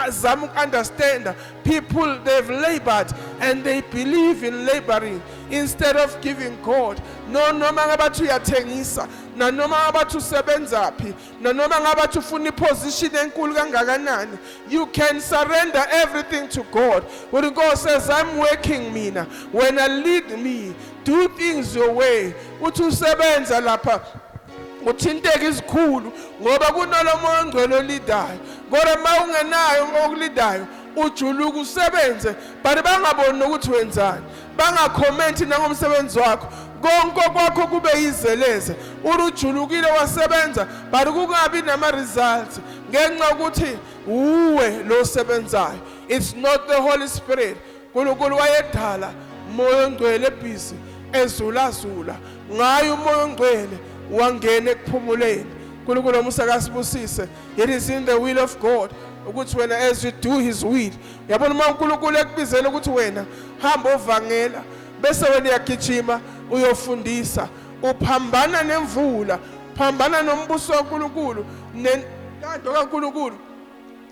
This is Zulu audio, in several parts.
Ukuzama uku-understanda people, they've labored and they believe in laboring instead of giving God. No, noma ngabathi uyathengisa, nanoma ngabathi usebenzaphi, nanoma ngabathi ufuna iposition enkulu kangakanani, you can surrender everything to God. When God says, "I'm working mina, wena lead me, do things your way." Uthi usebenza lapha, uthinteka izikhulu, ngoba kunalo moya ongcwele olidayo. Kodwa uma ungenayo okulidayo, ujuluka usebenze, but bangaboni nokuthi wenzani, bangakhomenti nangomsebenzi wakho, konke kwakho kube yizeleze. Urujulukile wasebenza, but kungabi nama-results ngenxa yokuthi uwe lo osebenzayo. It's not the Holy Spirit. UNkulunkulu wayedala moya ongcwele ebhizi ezulazula ngayo. Umoya ongcwele wangena ekuphumuleni. uNkulunkulu omusa kasibusise. It is in the will of God ukuthi wena, as you do his will, yabona, uma uNkulunkulu ekubizela ukuthi wena hamba ovangela, bese wena uyagijima uyofundisa, uphambana nemvula, phambana nombuso kaNkulunkulu nentando kaNkulunkulu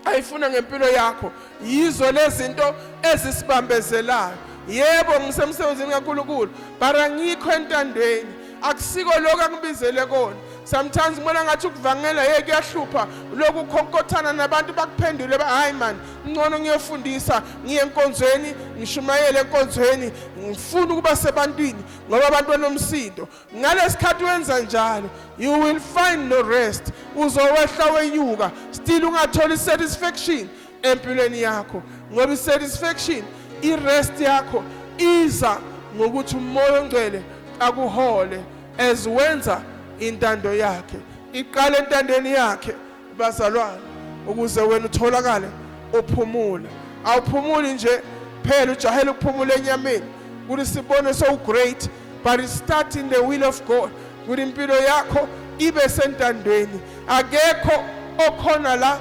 ayifuna ngempilo yakho. Yizo lezinto ezisibambezelayo. Yebo, ngisemsebenzini kaNkulunkulu, but angikho entandweni, akusiko lokho angibizele kona. Sometimes ngibona ngathi ukuvangela, hey, kuyahlupha lokhu ukhonkothana nabantu bakuphendule. Hayi man, ngcono ngiyofundisa, ngiye enkonzweni, ngishumayele enkonzweni. Ngifuna ukuba sebantwini ngoba abantu banomsindo. Ngalesikhathi wenza njalo, you will find no rest. Uzowehla wenyuka, still ungatholi satisfaction empilweni yakho, ngoba i-satisfaction, i-rest yakho iza ngokuthi umoya ongcwele akuhole as wenza intando yakhe. Iqala entandweni yakhe, bazalwane, ukuze wena utholakale uphumula. Awuphumuli nje phela ujahele ukuphumula enyameni ukuthi sibone so great, but it start in the will of God, ukuthi impilo yakho ibe sentandweni. Akekho okhona la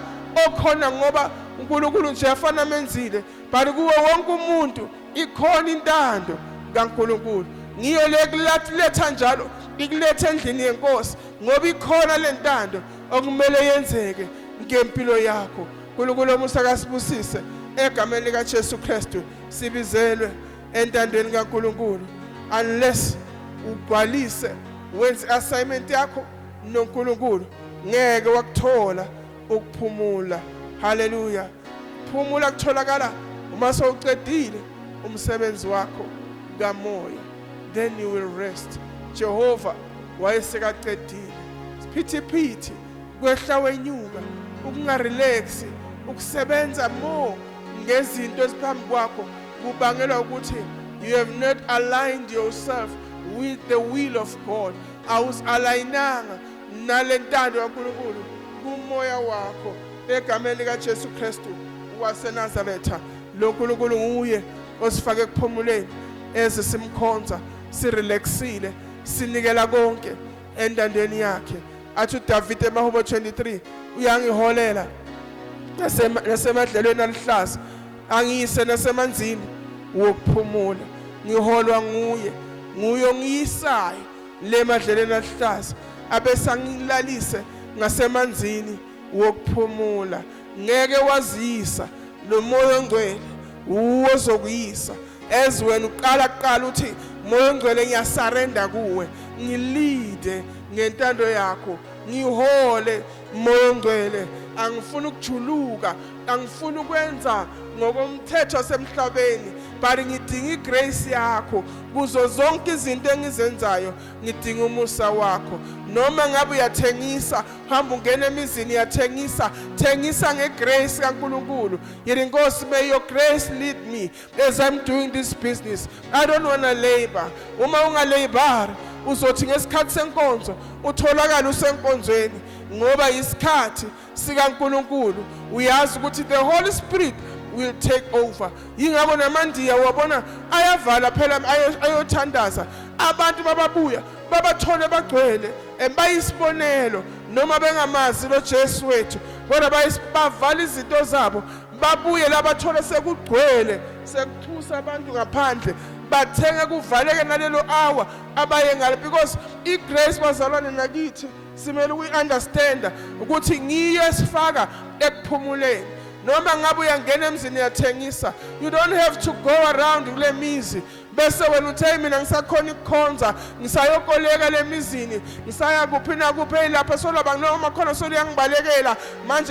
okhona ngoba uNkulunkulu nje afana menzile, but kuwe wonke umuntu ikhona intando kaNkulunkulu. Ngiyo le kuletha njalo, ikuletha endlini yenkosi, ngoba ikhona le ntando okumele yenzeke ngempilo yakho. uNkulunkulu omusa kasibusise egameni lika Jesu Kristu. Sibizelwe entandweni kaNkulunkulu. Unless ugcwalise, wenze assignment yakho noNkulunkulu, ngeke wakuthola ukuphumula. Haleluya! Phumula kutholakala uma sewucedile umsebenzi wakho kamoya, then you will rest. Jehova wayesekacedile. Siphithiphithi, kwehla wenyuka, ukungarelax, ukusebenza more ngezinto eziphambi kwakho, kubangelwa ukuthi you have not aligned yourself with the will of God. Awuzi-alignanga nalentando kaNkulunkulu kumoya wakho. Egameni lika Jesu Kristu waseNazaretha, lo nkulunkulu nguye osifake ekuphumuleni eze simkhonza sirelaxile, sinikela konke entandweni yakhe. Athi uDavid emahubo 23, "Uyangiholela nasemadlelweni aluhlaza, angiyise nasemanzini wokuphumula." Ngiholwa nguye, nguye ongiyisayo le madlelweni aluhlaza, abese angilalise ngasemanzini wokuphumula. Ngeke waziyisa, lo moya ongcwele uwo ozokuyisa as wena uqala kuqala uthi, "Moya ongcwele, ngiyasurrender kuwe, ngilide ngentando yakho, ngihole moya ongcwele. Angifuni ukujuluka, angifuni ukwenza ngokomthetho wasemhlabeni, but ngidinga igrace yakho kuzo zonke izinto engizenzayo. Ngidinga umusa wakho." Noma ngabe uyathengisa, hamba ungena emizini, uyathengisa, thengisa ngegrace kaNkulunkulu. Yithi, "Nkosi, may your grace lead me as I'm doing this business. I don't want to labor." Uma ungalabor, uzothi ngesikhathi senkonzo utholakala usenkonzweni, ngoba isikhathi sikaNkulunkulu. Uyazi ukuthi the Holy Spirit will take over. Yingakho namandiya wabona ayavala phela ayothandaza, abantu bababuya babathole bagcwele. Bayisibonelo noma bengamazi lo Jesu wethu, kodwa bavala izinto zabo, babuye labathole sekugcwele, sekuthusa abantu ngaphandle, bathenge kuvaleke nalelo hour abaye ngale, because igrace, bazalwane nakithi, simele ukuyi-understanda ukuthi ngiyo esifaka ekuphumuleni. Noma ngabe uyangena emzini uyathengisa, you don't have to go around kule mizi bese wena uthe, "Mina ngisakhona ukukhonza, ngisayokoleka le mizini, ngisaya kuphi nakuphi." Eyilapha solaba noma khona soluyangibalekela manje.